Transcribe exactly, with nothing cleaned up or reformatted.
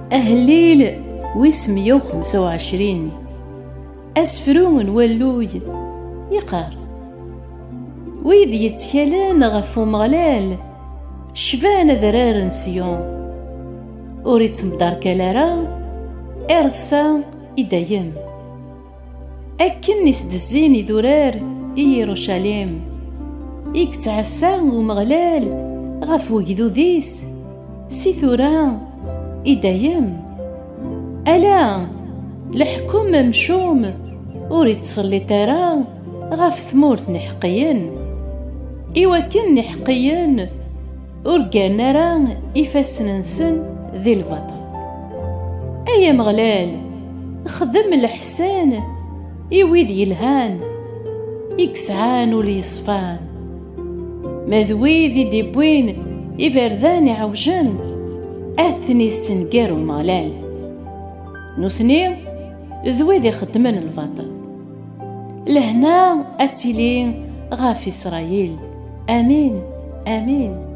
Ahellil wis meyya u xemsa u ɛecrin. Asefru n walluy yeqqar: Wid yettkalen ɣef Umeɣlal cban adrar n Siyun, ur ittemderkal ara, ireṣṣa i dayem. Akken i s-d-zzin idurar i Yirucalim, i yettɛassa Umeɣlal ɣef wegdud-is si tura i dayem. Ala, leḥkem amcum ur ittselliṭ ara ɣef tmurt n iḥeqqiyen, iwakken iḥeqqiyen ur ggarren ara ifassen-nsen di lbaṭel. Ay Ameɣlal, xdem leḥsan i wid yelhan, i yesɛan ul yeṣfan. Ma d wid i d-iwwin iberdan iɛewjen, ad ten-issenger Umeɣlal. Nutni d wid ixeddmen lbaṭel. Lehna ad tili ɣef Isṛayil. Amin, amin.